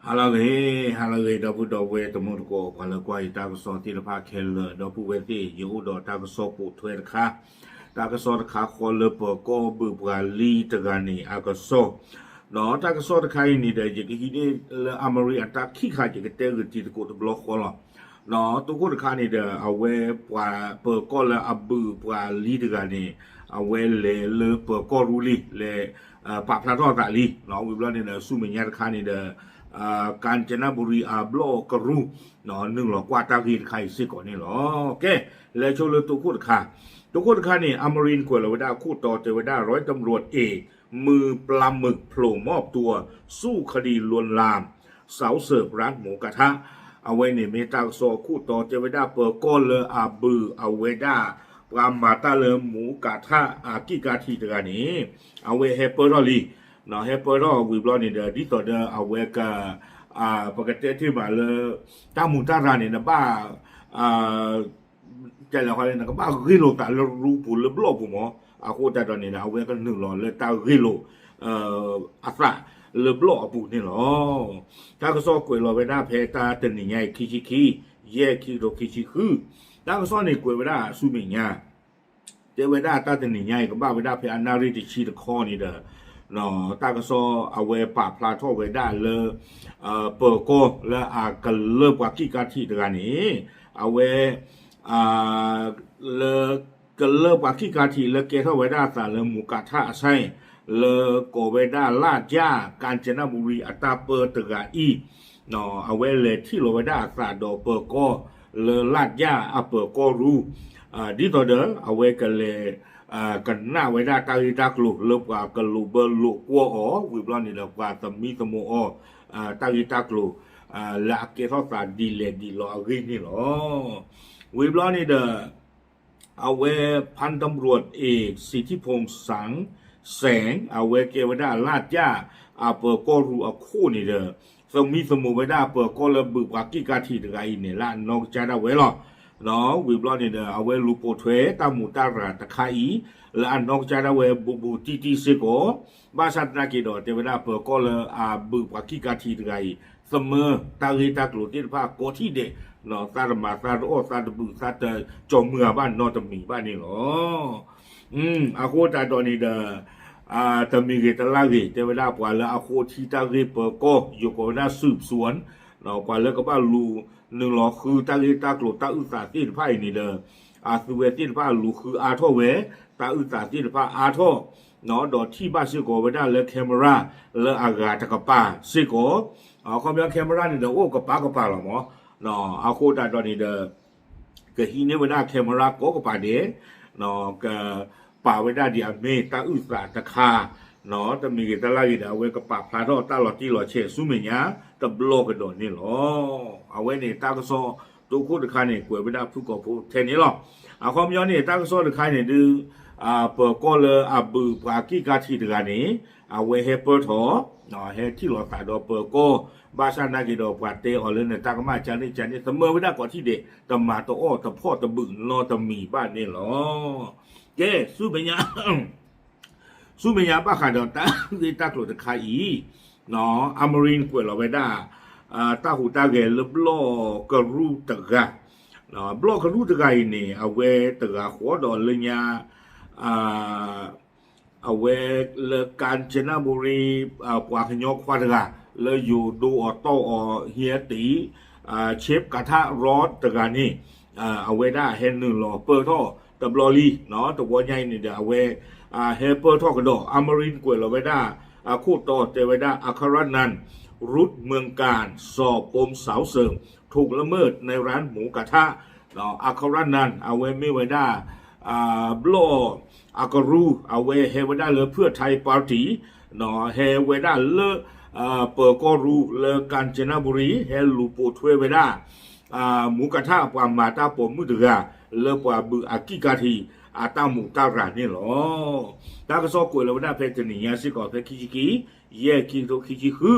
ဟါလၢအဂ့ၤ, ဟါလၢအဂ့ၤ ဒီပုၢ်ဒီဝဲၢ်တံၤသကိး ပှၤလၢကွၢ်ယတၢ်ကစီၣ်သ့ၣ်တဖၣ်ခဲလၢာ်, ဒီပုၢ်ဝဲၢ်သ့ၣ် ယအိၣ်ဒီးတၢ်ကစီၣ်ပိာ်ထွဲတခါ, တၢ်ကစီၣ်တခါဃီလၢပၢၤကီၢ်ဘုၣ်ပှၤလံတဂၤန့ၣ်အကစီၣ်, ဒီးတၢ်ကစီၣ်တခါအံၤန့ၣ်ဒီး ယကဟံးန့ၢ်လၢအမရံအတၢ်ခံခါ ယကတဲဂ့ၤတံၤသကိးတဘျီဃီလီၤ. ဒီးတိခိၣ်တခါန့ၣ်ဒီး အဝဲပှၤပၢၤကီၢ်လၢအဘုၣ်ပှၤလံတဂၤန့ၣ် အဝဲလဲၤလၢပၢၤကီၢ်ရူလံ လဲၤ ပာ်ဖျါထီၣ်အသးလံ, ဝံၤဘျီန့ၣ်ဒီး ဆူမဲာ်ညါတခါန့ၣ်ဒီး ကၣ်ကၠနဘူရံအဘျီၣ်ကရူၢ် နုာ်လီၤကွၢ်တၢ်ဂ့ၢ်တခါအံၤစ့ၢ်ကီးန့ၣ်လီၤ. ကဲ, လဲၤဆိလၢတိခိၣ်တခါ, တိခိၣ်တခါန့ၣ် အမရံကွဲးလီၤဝဲဒၣ်အခိၣ်တီတဲဝဲဒၣ် ร้อยตำรวจเอก มือปลาหมึกโผล่มอบตัว สู้คดีลวนลาม สาวเสิร์ฟร้านหมูกระทะ အဝဲန့ၣ်မ့ၢ်တၢ်ကစီၣ်အခိၣ်တီတဲဝဲဒၣ် ပၢၤကီၢ်လၢအဘုၣ်အဝဲဒၣ် ပှၤမၤတၢ်လၢမူကးထၣ်အကံၣ်ကးထံးတဂၤန့ၣ် အဝဲဟဲပၢၢ်ထီၣ်လံ, ဟဲပၢၢ်ထီၣ်ဝံၤဘျီန့ၣ်ဒီး ဒ်သိးဒီးအဝဲက ပကတဲတ့ၢ်မးလၢ တၢ်မူးတၢ်ရၤန့ၣ် နဘၣ် တဲလဲၣ်ဃီလဲၣ် နကဘၣ်ဂ့ၢ်လိာ်သးလၢရူပူၤလၢဘျီၣ်ပူၤမး, အဃိသတးဒီးန့ၣ်ဒီး အဝဲကနုာ်လီၤလၢတၢ်ဂ့ၢ်လိာ် အသးလၢဘျီၣ်အပူၤန့ၣ်လီၤ. တၢ်ကစီၣ်ကွဲးလီၤဝဲဒၣ်ဖဲတၢ်တနံၤညါအံၤ ခံဆံခံ ယဲၢ် ခံကထိခံဆံဃု, တၢ်ကစီၣ်န့ၣ်ကွဲးဝဲဒၣ်ဆူမဲာ်ညါ တဲဝဲဒၣ်တၢ်တနံၤညါအံၤ ကဘၣ်ဝဲဒၣ်ဖဲအနၣ်ရံၣ်တဆံတခီန့ၣ်ဒီး တၢ်ကစီၣ်အဝဲပာ်ဖျါထီၣ်ဝဲဒၣ်လၢ ပၢၤကီၢ်လၢအကလၢပှၤကံၣ်ကးထံးတဂၤန့ၣ် အဝဲ လၢ ကလၢပှၤကံၣ်ကးထံးလၢကဲထီၣ်ဝဲဒၣ်အသးလၢမူကးထၣ်အဆၣ် လၢကိးဝဲဒၣ်လၣ်ယၣ် ကၣ်ကၠနဘူရံအတၢ်ပၢတဂၤအံၤ အဝဲလဲၤထံၣ်လီၤဝဲဒၣ်အသးဒီးပၢၤကီၢ်လၢလၣ်ယၣ်အပၢၤကီၢ်ရူ ဒ်သိးဒီး အဝဲကလဲၤ ကနၣ်ဝဲဒၣ်တၢ်ဂ့ၢ်တၢ်ကျိၤလၢပှၤကလိာ်ဘၢလိာ်ကွီၢ်အီၤ ဝံၤဘျီန့ၣ်ဒီး ပှၤသမံသမိးအီၤ တၢ်ဂ့ၢ်တၢ်ကျိၤ လၢအကဲထီၣ်သးဒ်လဲၣ်ဒ်လဲၣ်အဂ့ၢ်န့ၣ်လီၤ. ဝံၤဘျီန့ၣ်ဒီး အဝဲ ဖၣ်တၢ်ရူၣ်အ့ၣ် စံးထံၣ်ဖိၣ်စၣ် စဲၣ် အဝဲကဲဝဲဒၣ်လၣ်ယၣ်အပၢၤကီၢ်ရူအခိၣ်န့ၣ်ဒီး သမံသမိးဝဲဒၣ်ပၢၤကီၢ်လၢဘုၣ်ပှၤကံၣ်ကးထံးတဂၤအံၤန့ၣ် လၢအနီၢ်ကစၢ်ဒၣ်ဝဲလီၤ. ဝံၤဘျီန့ၣ်ဒီး အဝဲလူၤပိာ်ထွဲတၢ်မူးတၢ်ရၤတခါအံၤ လၢအနီၢ်ကစၢ်ဒၣ်ဝဲဘူးဘူးတံၢ်တံၢ်စ့ၢ်ကီး ဘၣ်ဆၣ်သနာ်က့ဒီး တဲဝဲဒၣ်ပၢၤကီၢ်လၢအဘုၣ်ပှၤကံၣ်ကးထံးတဂၤအံၤ သမၢတၢ်ဂ့ၢ်တၢ်ကျိၤသ့ၣ်တဖၣ်ကိးထံၣ်ဒဲး သးတမၤသးတအီၣ်သးတဘုၣ်သးတကၠီၤမုၢ်ဂၤဘၣ်နီတမံၤဘၣ်န့ၣ်လီၤ. အဃိသတးဒီးန့ၣ်ဒီး တမံၤဂ့ၤတလါဂ့ၤ တဲဝဲဒၣ်ပှၤလၢအဃိထံတၢ်ဂ့ၢ်ပၢၤကီၢ် ယိၤကိးဝဲဒၣ် สืบสวน ပှၤလၢကဘၣ်လူၤနုာ်လီၤဃုတၢ်ဂ့ၢ်တၢ်ကျိၤတၢ်အုၣ်သးသ့ၣ်တဖၣ်အံၤန့ၣ်ဒီး အသုဝဲသ့ၣ်တဖၣ်လူၤဃုအါထီၣ်ဝဲ တၢ်အုၣ်သးသ့ၣ်တဖၣ်အါထီၣ် ဒီးထံၣ်ဘၣ်စ့ၢ်ကီးဝဲဒၣ်လၢ camera လၢအဂၤတကပၤစ့ၢ်ကီး အခီပညီ camera န့ၣ်ဒီးအိၣ်ကပၤကပၤလီၤမး, အဃိသတးဒီးန့ၣ်ဒီး ကဟံးန့ၢ်ဝဲဒၣ် camera ကိးကပၤဒဲး ကပာ်ဝဲဒၣ်ဒ်အမ့ၢ်တၢ်အုၣ်သးတခါ တမံၤဂ့ၤတလါဂ့ၤဒီး အဝဲကပာ်ဖျါထီၣ်တၢ်လီၤတံၢ်လီၤဆဲးဆူမဲာ်ညါတဘျီကဒီးန့ၣ်လီၤ. အဝဲန့ၣ်တၢ်ကစီၣ်တိခိၣ်တခါန့ၣ် ကွဲးဝဲဒၣ်ဖုၣ်ကိာ်ဖိထဲန့ၣ်လီၤ. အခီပညီန့ၣ် တၢ်ကစီၣ်တခါန့ၣ်ဒုး ပၢၤကီၢ်လၢအဘုၣ်ပှၤကံၣ်ကးထံးတဂၤန့ၣ် အဝဲဟဲပၢၢ်ထီၣ် ဟဲထံၣ်လိာ်သးဒီးပၢၤကီၢ် ဘၣ်ဆၣ်သနာ်က့ဒီး ပှၤတဲအီၤလၢနတၢ်ကမၣ်ကန့ၣ်ကန့ၣ် သမၢဝဲဒၣ်ကိးထံၣ်ဒဲး တမၤတအီၣ်တဖီၣ်တဘုၣ်နီတမံၤဘၣ်န့ၣ်လီၤ. ကဲ ဆူမဲာ်ညါ ဆူမဲာ်ညါဘၣ်ဃးဒီးတၢ်ဂ့ၢ်တၢ်ကျိၤတခါအံၤ အမရံကွဲးလီၤဝဲဒၣ် တၢ်ဟူးတၢ်ဂဲၤလၢဘျီၣ်ကရူၢ်တဂၤ, ဘျီၣ်ကရူၢ်တဂၤအံၤန့ၣ် အဝဲတဂၤဃီဒီးလၢညါ အဝဲလၢ ကၣ်ကၠနဘူရံ ပှၤကညီခွါတဂၤ လၢယိၤဒိအီၤတီၢ်အီၤဟံးတံၢ် ဆ့ပ်ကးထၣ်ရီတဂၤန့ၣ် အဝဲဒၣ်ဟဲနုာ်လီၤပၢၢ်ထီၣ်တဘျီလံ, တဝီညါအံၤန့ၣ်ဒီး အဝဲ ဟဲပၢၢ်ထီၣ်ကဒီး အမရံကွဲးလီၤဝဲဒၣ် အခိၣ်တီတဲဝဲဒၣ် อัครนันท์ รุธเมืองกาญ สอบปมสาวเสิร์ฟถูกละเมิดในร้านหมูกระทะ อัครนันท์ အဝဲမ့ၢ်ဝဲဒၣ် ဘျီၣ်အကရူၢ် အဝဲဟဲဝဲဒၣ်လၢ เพื่อไทย party ဟဲဝဲဒၣ်လၢ ပၢၤကီၢ်ရူၢ်လၢ ကၣ်ကၠနဘူရံ ဟဲလူၤပိာ်ထွဲဝဲဒၣ် မူကးထၣ်ပှၤမၤတၢ်ပိာ်မုၣ်တဂၤ လၢပှၤဘုၣ်အကံၣ်ကးထံးအတၢ်မူးတၢ်ရၤန့ၣ်လီၤ. တၢ်ကစီၣ်ကွဲးလီၤဝဲဒၣ်ဖဲတနံၤညါစ့ၢ်ကီး ဖဲခံဆံခံ ယဲၢ် ခံကထိခံဆံဃု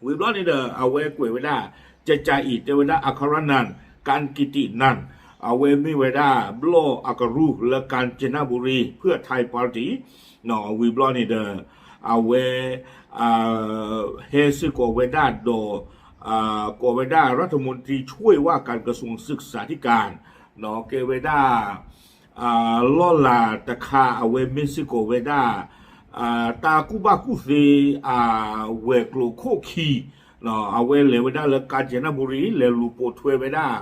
ဝံၤဘျီန့ၣ်ဒီး အဝဲကွဲးဝဲဒၣ် ကကအံၤ တဲဝဲဒၣ် อัครนันท์ กันกิตินันท์ အဝဲမ့ၢ်ဝဲဒၣ် ဘျီၣ်အကရူၢ်လၢ กาญจนบุรี เพื่อไทย party ဝံၤဘျီန့ၣ်ဒီး အဝဲ ဟဲစ့ၢ်ကီးဝဲဒၣ်ဒီး ကိးဝဲဒၣ် รัฐมนตรีช่วยว่าการกระทรวงศึกษาธิการ ကဲဝဲဒၣ် လီၢ်လၤတခါ အဝဲမ့ၢ်စ့ၢ်ကီးဝဲဒၣ် တၢ်ကူၣ်ဘၣ်ကူၣ်သ့ အဝဲၤကျိၤခိၣ်ခံ အဝဲလဲၤဝဲဒၣ်လၢ กาญจนบุรี လဲၤလူၤပိာ်ထွဲဝဲဒၣ်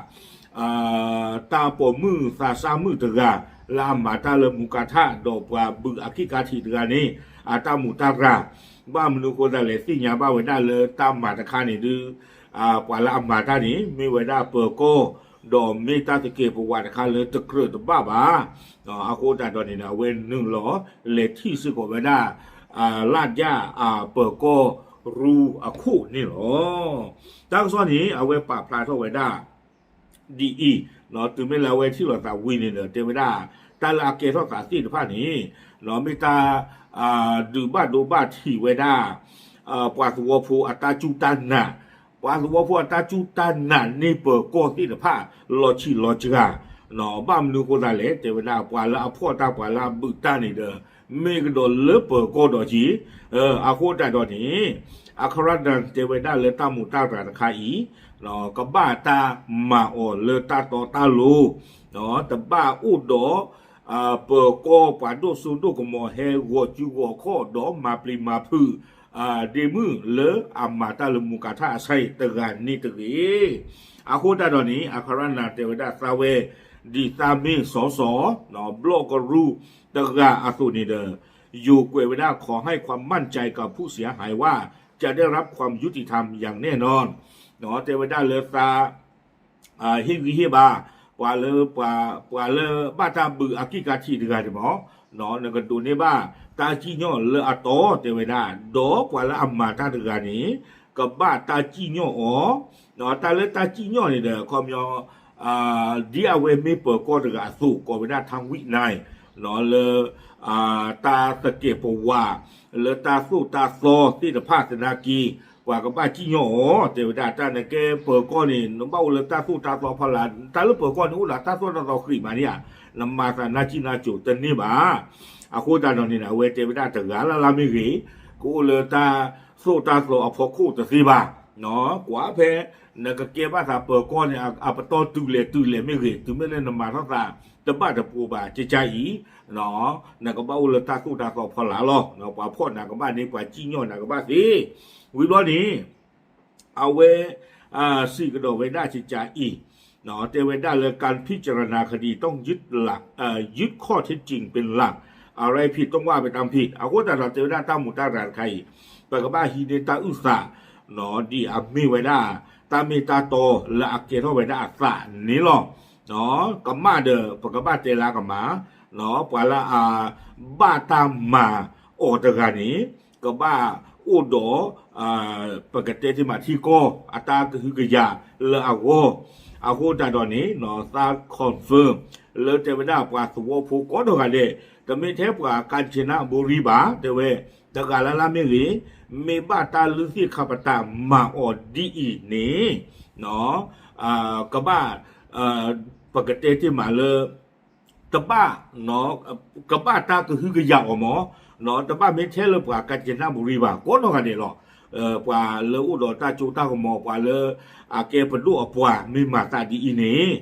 တၢ်ပိာ်မုၣ်သးစၢ်မုၣ်တဂၤ လၢအမၤတၢ်လၢမူကါထၣ် ဒီးပှၤဘုးအကံၣ်ကါထံးတဂၤန့ၣ် အတၢ်မူးတၢ်ရၤ ဘၣ်မနုၤအဃိသတးလဲၣ် သ့ၣ်ညါဘၣ်ဝဲဒၣ်လၢတၢ်မၤတခါန့ၣ်ဒုး ပှၤလၢအမၤတၢ်န့ၣ် မ့ၢ်ဝဲဒၣ်ပၢၤကီၢ် ဒီးမ့ၢ်တၢ်သကဲးပဝးတခါလၢတကြၢးတဘၣ်ဘၣ်. အဃိသတးဒီးန့ၣ် အဝဲနုာ်လီၤလဲၤထံၣ်စ့ၢ်ကီးဝဲဒၣ် လၢ်ဒၣ်အပၢၤကီၢ်ရူအခိၣ်န့ၣ်လီၤ. တၢ်ကစီၣ်န့ၣ် အဝဲပာ်ဖျါထီၣ်ဝဲဒၣ် ဒ်အံၤ, တုၤမ့ၢ်လၢအဝဲထံၣ်လိာ်သးဝံၤန့ၣ်ဒီး တဲဝဲဒၣ် တၢ်လၢအကဲထီၣ်သးသ့ၣ်တဖၣ်န့ၣ် မ့ၢ်တၢ် ဒုးဘၣ်ဒိဘၣ်ထံးဝဲဒၣ် ပှၤသဝီဖိအတၢ်စူၢ်တၢ်နာ်, ပှၤသဝီဖိအတၢ်စူၢ်တၢ်နာ်န့ၢ်ပၢၤကီၢ်သ့ၣ်တဖၣ် လီၤဆံးလီၤစှၤ, ဘၣ်မနုၤအဃိသတးလဲၣ် တဲဝဲဒၣ် ပှၤလၢအဖီၣ်တၢ် ပှၤလၢအဘုးတၢ်န့ၣ်ဒီး မ့ၢ်ကဒီးလၢပၢၤကီၢ်ဒီးက့ၤ, အဃိသတးဒီးန့ၣ် အခရၣ်နၢၣ်တဲဝဲဒၣ်လၢတၢ်မူးတၢ်ရၤတခါအံၤ ကဘၣ်တၢ်မၤအီၤလၢတၢ်တီတၢ်လိၤ, တဘၣ်အိၣ်ဒီး ပၢၤကီၢ်ပှၤဒိၣ်စိဒိၣ်ကမီၤဟဲဂီၤစုဂီၤခီၣ်ဒီးမၤပျံၤမၤဖုး ဒ့မုၣ်လၢအမၤတၢ်လၢမူကါထၣ်အဆၢအံၤတဂၤန့ၣ်တဂ့ၤ. အဃိသတးဒီးန့ၣ် အခရၣ်နၢၣ်တဲဝဲဒၣ်သးဝဲ ဒ်သးမ့ၢ်စီၤစီၤ ဘျီၣ်ကရူၢ်တဂၤအသိးန့ၣ်ဒီး ယိၤကွဲးဝဲဒၣ် ขอให้ความมั่นใจกับผู้เสียหายว่าจะได้รับความยุติธรรมอย่างแน่นอน တဲဝဲဒၣ်လၢသး ဟ့ၣ်ဂံၢ်ဟ့ၣ်ဘါ ပှၤလၢ ပှၤလၢဘၣ်တၢ်ဘုးအကံၣ်ကါထံးတဂၤန့ၣ်မး, နကဒိးန့ၢ်ဘၣ်တၢ်စံၣ်ညီၣ်လၢအတီတဲဝဲဒၣ်, ဒီးပှၤလၢအမၤတၢ်တဂၤန့ၣ် ကဘၣ်တၢ်စံၣ်ညီၣ်အီၤ, တၢ်လၢတၢ်စံၣ်ညီၣ်န့ၣ်ဒီး ခီပညီ ဒ်အဝဲမ့ၢ်ပၢၤကီၢ်တဂၤအသိး ကိးဝဲဒၣ် ทางวินัย လၢ တၢ်သကဲးပဝး လၢတၢ်သိၣ်တၢ်သီသ့ၣ်တဖၣ်သနာ်က့ ပှၤကဘၣ်စံၣ်ညီၣ်အီၤ တဲဝဲဒၣ် တၢ်နကဲပၢၤကီၢ်န့ၣ် နဘၣ်အိၣ်လၢတၢ်သိၣ်တၢ်သီဖီလာ်, တၢ်လၢပၢၤကီၢ်န့ၣ် အိၣ်ဒီးတၢ်သိၣ်တၢ်သီဃံးမးန့ၣ်ဧါ, နမၤသးနၢ်စံၣ်နၢ်စိၤတန့ၢ်ဘၣ်. အဃိသတးဒီးန့ၣ် အဝဲတဲဝဲဒၣ်တဂၤလၢ်လၢ်မ့ၢ်ဂ့ၤ, ကအိၣ်လၢတၢ်သိၣ်တၢ်သီအဖီခိၣ်တသ့ဘၣ်. ကွၢ်ဖဲ နကကဲဘၣ်သးပၢၤကီၢ်န့ၣ် အပတီၢ်တုၤလဲၣ်တုၤလဲၣ်မ့ၢ်ဂ့ၤ, တုၤမ့ၢ်လၢနမၤထီၣ်သး တဘၣ်တပိၤဘၣ် ကကါအံၤ နကဘၣ်အိၣ်လၢတၢ်သိၣ်တၢ်သီဖီလာ်လီၤ. ပှၤဖီၣ်နၤကဘၣ်န့ၣ် ပှၤစံၣ်ညီၣ်နၤကဘၣ်သ့. ဝံၤဘျီန့ၣ် အဝဲ စံးကဒီးဝဲဒၣ်ကကါအံၤ တဲဝဲဒၣ်လၢ การพิจารณาคดีต้องยึดหลัก ยึดข้อเท็จจริงเป็นหลัก อะไรผิดต้องว่าไปตามผิด အဃိသတးဒီးတဲဝဲဒၣ်တၢ်မူးတၢ်ရၤတခါအံၤ ပကဘၣ်ဟံးန့ၢ်တၢ်အုၣ်သး ဒ်အမ့ၢ်ဝဲဒၣ် တၢ်မ့ၢ်တၢ်တီလၢအကဲထီၣ်ဝဲဒၣ်အသးန့ၣ်လီၤ. ကမၣ်ဒီး ပကဘၣ်တဲလၢအကမၣ်, ပှၤလၢအ ဘၣ်တၢ်မၤအီၤတဂၤန့ၣ် ကဘၣ်အိၣ်ဒီး ပကတဲတ့ၢ်မးထံကီၢ် အတၢ်ကဟုကယာ်လၢအဂီၢ်, အဃိသတးဒီးန့ၣ် သး confirm လၢတဲဝဲဒၣ်ပှၤသဝီဖိကိးနီၢ်ဂၤဒဲး, တမ့ၢ်ထဲပှၤ กาญจนบุรี ဘၣ် တဲဝဲ တဂၤလၢ်လၢ်မ့ၢ်ဂ့ၤ, မ့ၢ်ဘၣ်တၢ်လုၢ်သ့ၣ်ခါပတာ်မၤအီၤဒ်အံၤန့ၣ် ကဘၣ် ပကတဲတ့ၢ်မးလၢ တဘၣ် ကဘၣ်တၢ်ကဟုကယာ်အီၤမး, တဘၣ်မ့ၢ်ထဲလၢပှၤ กาญจนบุรี ဘၣ် ကိးနီၢ်ဂၤဒဲးလီၤ. ပှၤလၢအိၣ်ဒီးတၢ်စိတၢ်ကမီၤ ပှၤလၢအကဲပဒိၣ်အပှၤ မ့ၢ်မၤသးဒ်အံၤန့ၣ်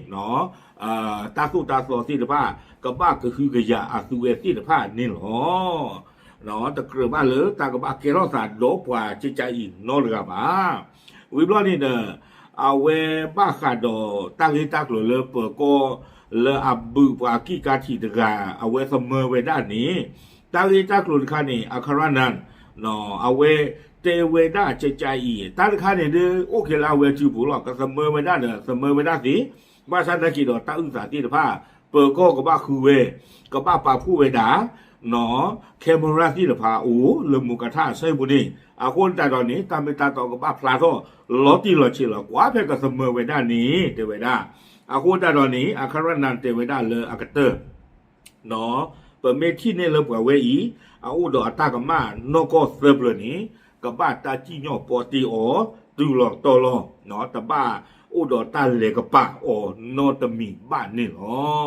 တၢ်သိၣ်တၢ်သီသ့ၣ်တဖၣ် ကဘၣ်ကဟုကယာ်အသုဝဲသ့ၣ်တဖၣ်န့ၣ်လီၤ. တကြၢးဘၣ်လၢတၢ်ကဘၣ်ကဲထီၣ်သးဒီးပှၤကကါအံၤနီတဂၤဘၣ်. ဝံၤဘျီန့ၣ်ဒီး အဝဲဘၣ်ဃးဒီးတၢ်ဂ့ၢ်တၢ်ကျိၤလၢပၢၤကီၢ် လၢအဘုးပှၤကံၣ်ကါထံးတဂၤ အဝဲသမၢဝဲဒၣ်န့ၣ် တၢ်ဂ့ၢ်တၢ်ကျိၤတခါန့ၣ် အခရၣ်နၢၣ် အဝဲတဲဝဲဒၣ်ကကါအံၤ တၢ်တခါန့ၣ်ဒုး အိၣ်က့ၤလၢအဝဲစုပူၤလီၤ. ကသမၢဝဲဒၣ်ဒီး သမၢဝဲဒၣ်သ့, ဘၣ်ဆၣ်သနာ်က့ဒီးတၢ်အုၣ်သးသ့ၣ်တဖၣ် ပၢၤကီၢ်ကဘၣ်ဃုဝဲ, ကဘၣ်ပာ်ဖှိၣ်ဝဲဒၣ် camera သ့ၣ်တဖၣ်အိၣ်လၢမူကါထၣ်အဆၢအံၤပူၤန့ၣ်, အဃိသတးဒီးန့ၣ် တၢ်မ့ၢ်တၢ်တီကဘၣ်ဖျါထီၣ်လီၤတံၢ်လီၤဆဲးလီၤ. ကွၢ်ဖဲကသမၢဝဲဒၣ်န့ၣ် တဲဝဲဒၣ်. အဃိသတးဒီးန့ၣ် အခရၣ်နၢၣ်တဲဝဲဒၣ်လၢအကတၢၢ် ပမ့ၢ်ထံၣ်န့ၢ်လၢပှၤဝဲအံၤ အအိၣ်ဒီးအတၢ်ကမၣ်နီၢ်ကီၢ်သၢဖျၢၣ်န့ၣ် ကဘၣ်တၢ်စံၣ်ညီၣ်ပီတ့ၢ်အီၤ တုၤလီၤတီၤလီၤ, တဘၣ်အိၣ်ဒီးတၢ်လဲၤကပာ်အီၤနီတမံၤဘၣ်န့ၣ်လီၤ.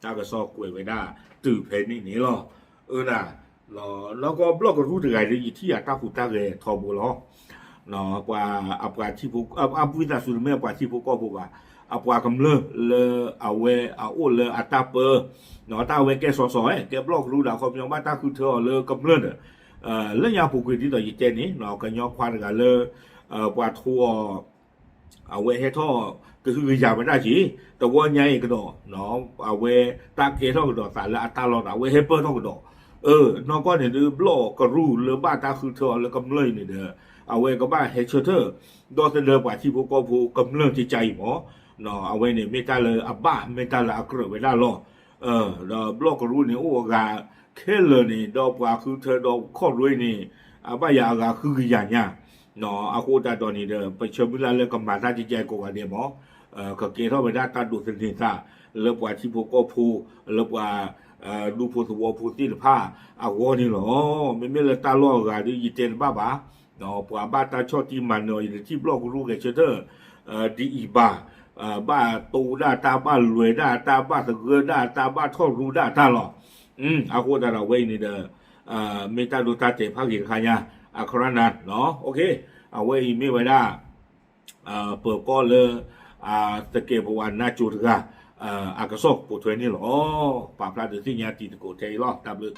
တၢ်ကစီၣ်ကွဲးဝဲဒၣ်တုၤဖဲန့ၣ်န့ၣ်လီၤ. အၢနၤ နီၢ်ကီၢ်ဘျီၣ်ကရူၢ်တဂၤဒီး ယထံၣ်ယၤတၢ်ဟူးတၢ်ဂဲၤထီဘိလီၤ. ပှၤ အပှၤထံဖိ အပှၤဝံသးစူၤတမ့ၢ်ပှၤထံဖိကီၢ်ဖိဘၣ်, အပှၤကမျၢၢ်လၢအဝဲအအိၣ်လၢအတၢ်ပၢ, တၢ်ဝဲကဲစီစီ ကဲဘျီၣ်ကရူၢ်ဒီး အခီပညီဘၣ်တၢ်ဃုထၢအီၤလၢကမျၢၢ်ဒီး လၢညါပူၤကွံာ်ဒ်သိးယတဲန့ၣ် ကညီခွါတဂၤလၢ ပှၤထိအီၤ အဝဲဟဲထီၣ်ကဟုကယာ်ဝဲဒၣ်က့ၤ တဝီညါအံၤကဒီး, အဝဲတၢ်ကဲထီၣ်ကဒီးသးလၢအတၢ်လီၢ်ဒီး အဝဲဟဲပၢၢ်ထီၣ်ကဒီး, အၢ နီၢ်ကီၢ်န့ၣ်ဒုး ဘျီၣ်ကရူၢ်လၢဘၣ်တၢ်ဃုထၢအီၤလၢကမျၢၢ်အံၤန့ၣ်ဒီး အဝဲကဘၣ်ဟဲဆၢထၢၣ် ဒီသဒၢပှၤထံဖိကီၢ်ဖိကမျၢၢ်ကကါအံၤမး, အဝဲန့ၣ်မ့ၢ်တၢ်လၢအဘၣ် မ့ၢ်တၢ်လၢအကြၢးဝဲဒၣ်လီၤ. ဒီးဘျီၣ်ကရူၢ်န့ၣ်အိၣ်အဂၤခဲလၢာ်န့ၣ် ဒီးပှၤဃုထၢဒီးခီၣ်ရ့န့ၣ် အဘၣ်ယၤအဂၤဃုကယၤညါ, အဃိသတးဒီးန့ၣ်ဒီး ပဆၢမုၢ်လၢ်လၢကမၤတၢ်ကကါကိးဂၤဒဲးမး, ကကဲထီၣ်ဝဲဒၣ်တၢ်ဒိးသန့ၤသး လၢပှၤထံဖိကီၢ်ဖိ လၢပှၤ ဒူဖိသဝီဖိသ့ၣ်တဖၣ်အဂီၢ်န့ၣ်လီၤ. မ့မ့ၢ်လၢတၢ်လီၢ်အဂၤဒီး ယတဲတဘၣ်ဘၣ်, ပှၤဘၣ်တၢ်ဆီၣ်တံၢ်မၤနၢၤအီၤ ယတထံၣ်ဘျီၣ်ကရူၢ်ဂဲၤဆၢထၢၣ် ဒ်အံၤဘၣ်, ဘၣ်တိဒၣ်တၢ် ဘၣ်လဲၤဒၣ်တၢ် ဘၣ်သဂၢၢ်ဒၣ်တၢ် ဘၣ်ထီၣ်ရူဒၣ်တၢ်လီၤ. အဃိသတးဒီးအဝဲအံၤန့ၣ်ဒီး မ့ၢ်တၢ်ဒိတၢ်တဲာ်ဖးဂ့ၤတခါညါ အခရၣ်နၤ, အဝဲအံၤမ့ၢ်ဝဲဒၣ် ပၢၤကီၢ်လၢ သကဲးပဝးနါစိၤတဂၤ အကစီၣ်ပိာ်ထွဲန့ၣ်လီၤ. ပာ်ဖျါဒုးသ့ၣ်ညါတံၤသကိးထဲအံၤလီၤ. တၢ်ဘျုး